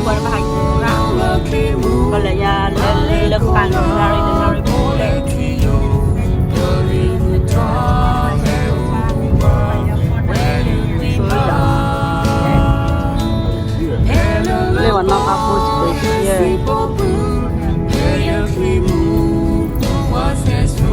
ပှၤဘၣ်ဟးယူၤရၣ်, ပလဲၤယၤလၢလၢပၢ်နရၣ်ရ့ၣ်နရၣ်ရ့ၣ်ဖိလဲၣ်, လၢပှၤနီၢ်ပၤဖိစပယဲၢ် ဟီၣ်ခိၣ်ခုၣ်မးဟဲတု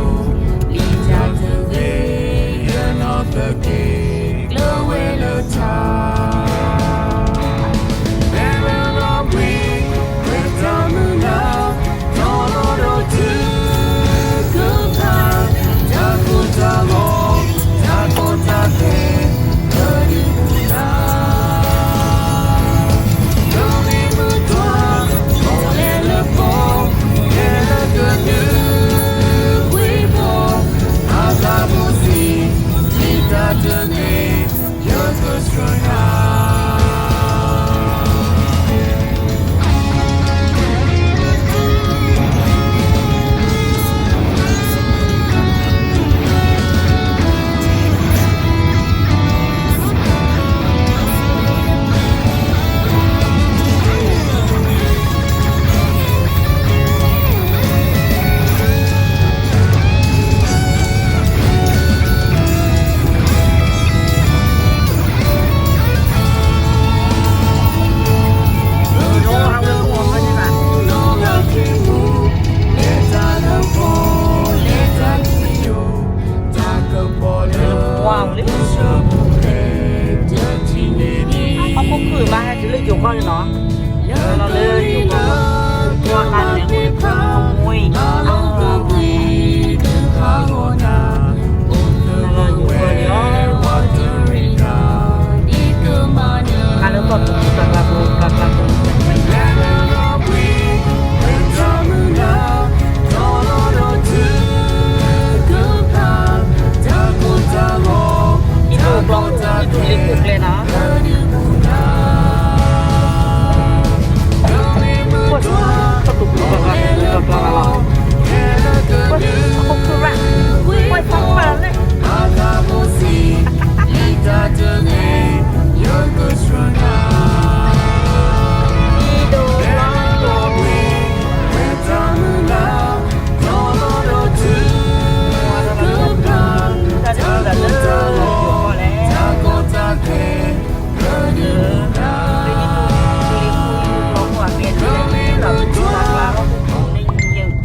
ၤလၢယိၤကီၢ်န့ၣ်လီၤ, လီၤလၢယိၤကီၢ်, ကွၢ်ကါန့ၣ်, မူအံၤ, လီၤယိၤကီၢ်န့ၣ်လီၤ, ကါလၢသီၣ်ပူၤတၢ်ကျါပူၤ တၢ်ကျါပူၤ အံၤဒိၣ်ကျီ အံၤဒိၣ်လ့ၣ်ခိၣ်ကျဲနၤ, တၢ်တူၢ်ပူၤတၢ်ကျါပူၤ တၢ်ကျါလီၤ, ဟီၣ်ခိၣ်ခုၣ်ရၣ်, ကွၢ်ဖီခွါလီၤလဲၣ်, အံၤဒိၣ်လီၤ တၢ်တူၢ်တၢ်လၢ တၢ်က့ၤလီၤလၢယိၤကီၢ်မး, လၢယိၤကီၢ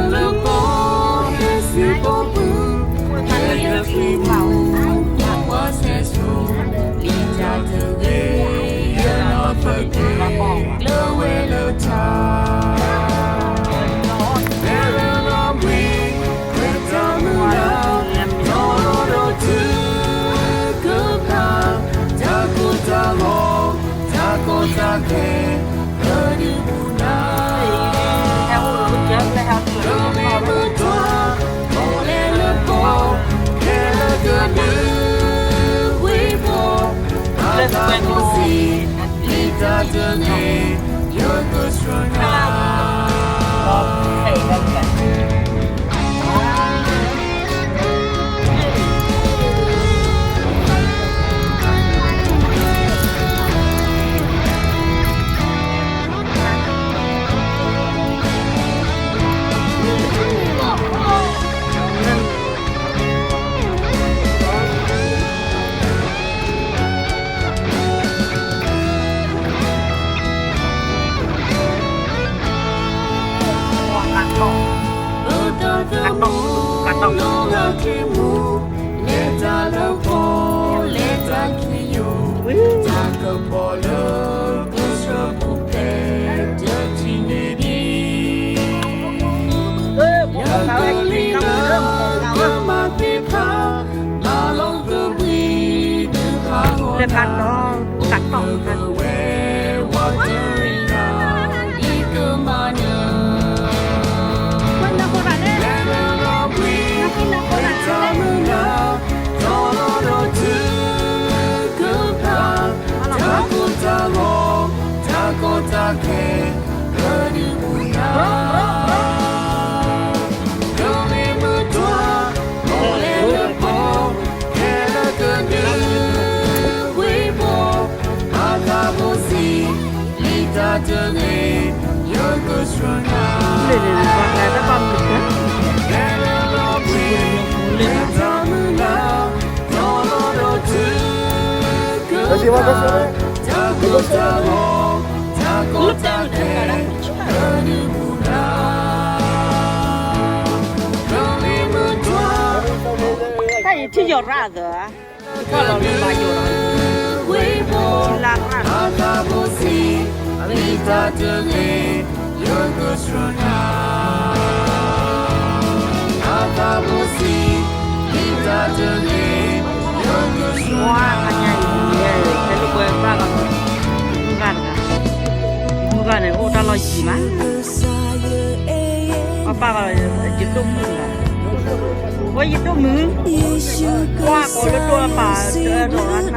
် ယိၤကီၢ် လ့ၣ်လ့ၣ် ထံလါမ့ၢ်ဘီ ကါတီၢ် ကါတီၢ် လ့ၣ်န့ၣ် ပှၤကျါတၢ်ပာ်မုာ်တၢ် လ့ၣ်ဘၣ် တၢ်အံၤထံၣ်ယီၤရၣ်သၢ ကွၢ်လီၤလၢဘၣ်ယိာ်လီၤ, ထံလၢရၣ်, ဝါ အါညါအံၤ ဖဲလၢပှဲၤဘၣ်လီၤ, မုၢ်ဂၤတဂၤ, မုၢ်ဂၤန့ၣ် အိၣ်တၢ်လီၢ်ယံၤမး, ပၢ်ပၢ်ဂၤ ယဒိၣ်မုၢ်ဂၤ ဝဲယဒိၣ်မုၢ်, ကွၢ်ကိးလၢဒိၣ်လၢပၢ်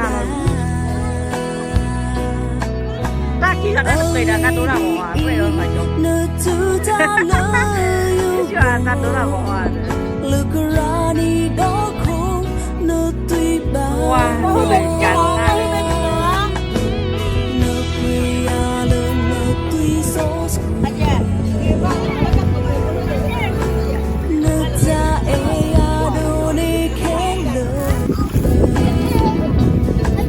တၢ်ဒီးအနၢ်လီၤ, တၢ်ခံဂၤတၢ်တပှဲၤဒီးတၢ်ဒိတၢ်ဂီၤအါ ပှဲၤဒီးမၤကၢ်, တၢ်ဒိတၢ်ဂီၤအါ, ဝါ တၢ်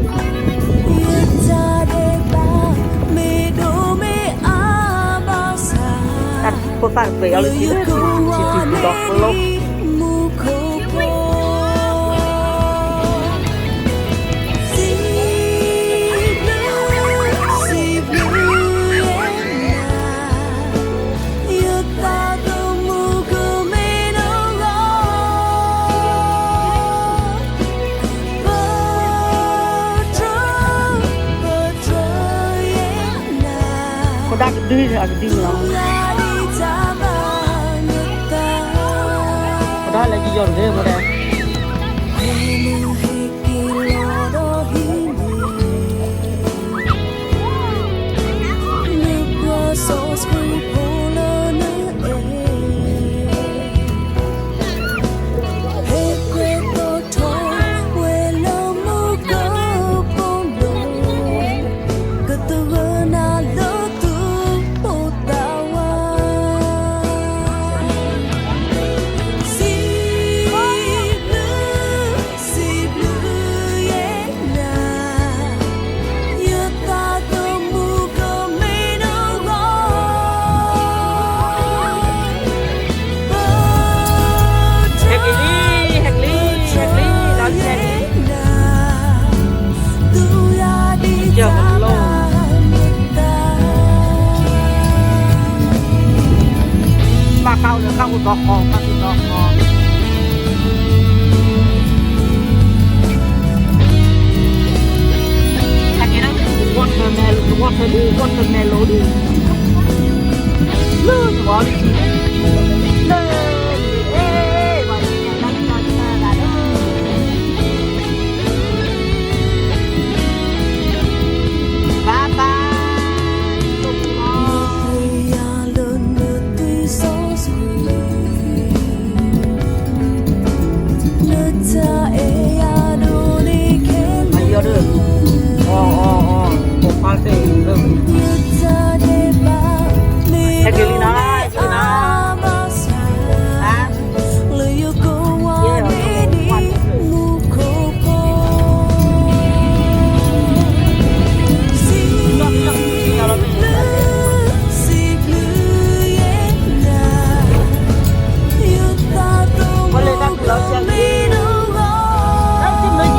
ဖိသၣ်တပှဲၤအီၤလၢထံလၢထံ ထံထံဒီကျိ ကဒၣ်ကဒုအကဒုလီၤ, ကဒၣ်လၢယယီၤတဂ့ၤဖိဒဲး ဟဲက့ၤလံ ဟဲက့ၤလံ ဟဲက့ၤလံ လီၤလံ ဟဲက့ၤလံ, ယကလီၤ ဘၣ်ကါအိၣ်လၢကါအိၣ်ဒီးဃီ ကါအိၣ်ဒီးဃီ, ဟဲက့ၤလီၤ watermelon လံ watermelon လံ, လၢသဝီလံ လၢ အဲ ဘၣ် ဘၣ်ဘၣ် မၤယီၤဒီး အီ အီ အီ ပိာ်ခွါသ့ၣ်လၢ ဟဲက့ၤလံနီၤ ဟဲက့ၤလံနီၤ ဟါ ပှၤလဲၤတၢ်ကူၣ်လီၤစၢ်လံ တၢ်တမုာ်ယါ လၢမုၢ်ဒီး ဘၣ်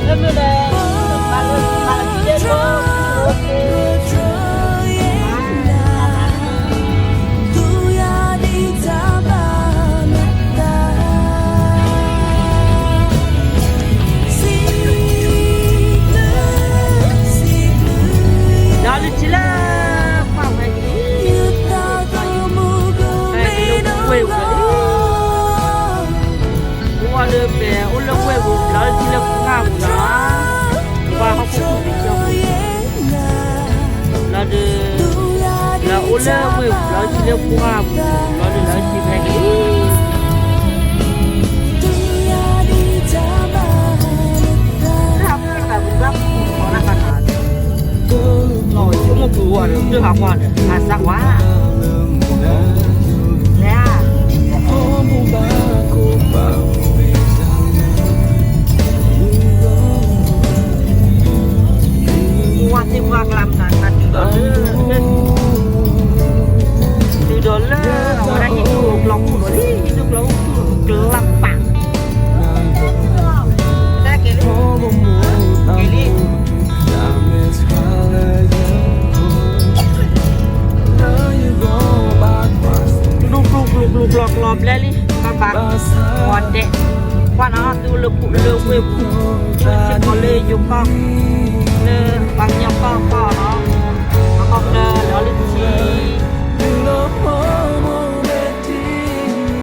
လၢ ဘၣ်လၢခံယဲၢ် ပအိၣ်လၢဝ့ၢ်ပူၤ ဘျီလၢထံလၢပူၤပူၤနီၤ, ပှၤဟီၣ်ခိၣ်ဖိတကၠီပူၤ, ဘျီဒီး လၢအိၣ်လၢဝ့ၢ်ပူၤ ဘျီထံလၢပူၤပူၤ, ဘျီဒီးလၢထံဖဲန့ၣ် လီၤဆိကမိၣ်ပူၤဝဲဒီး တၢ်ဟးကွၢ်ဒီး ဟးစၢ်ကွၢ်, လဲၤ, ဝါသ့ၣ်ဝါကျါမနုၤ တၢ်တုၤဒီးလၢ တုၤဒီးလၢ အဝဲဒၣ်ဟံၣ်ဒူၣ်ကျီခိၣ်ဒီးလံ ဟံၣ်ဒူၣ်ကျီခိၣ်ကျါပာ်, တၢ်က့ၤလံ, က့ၤလံ. ကျူကျူကျူကျူကျီကျီဘျဲလံ ဘၣ်ဘၣ်, ဂီၤဒဲး, ကွၢ်နီၤ သုလၢပူၤလၢဝ့ၢ်ပူၤ, လၢစ့ၢ်ကီးလၢယိၤကီၢ်, လၢ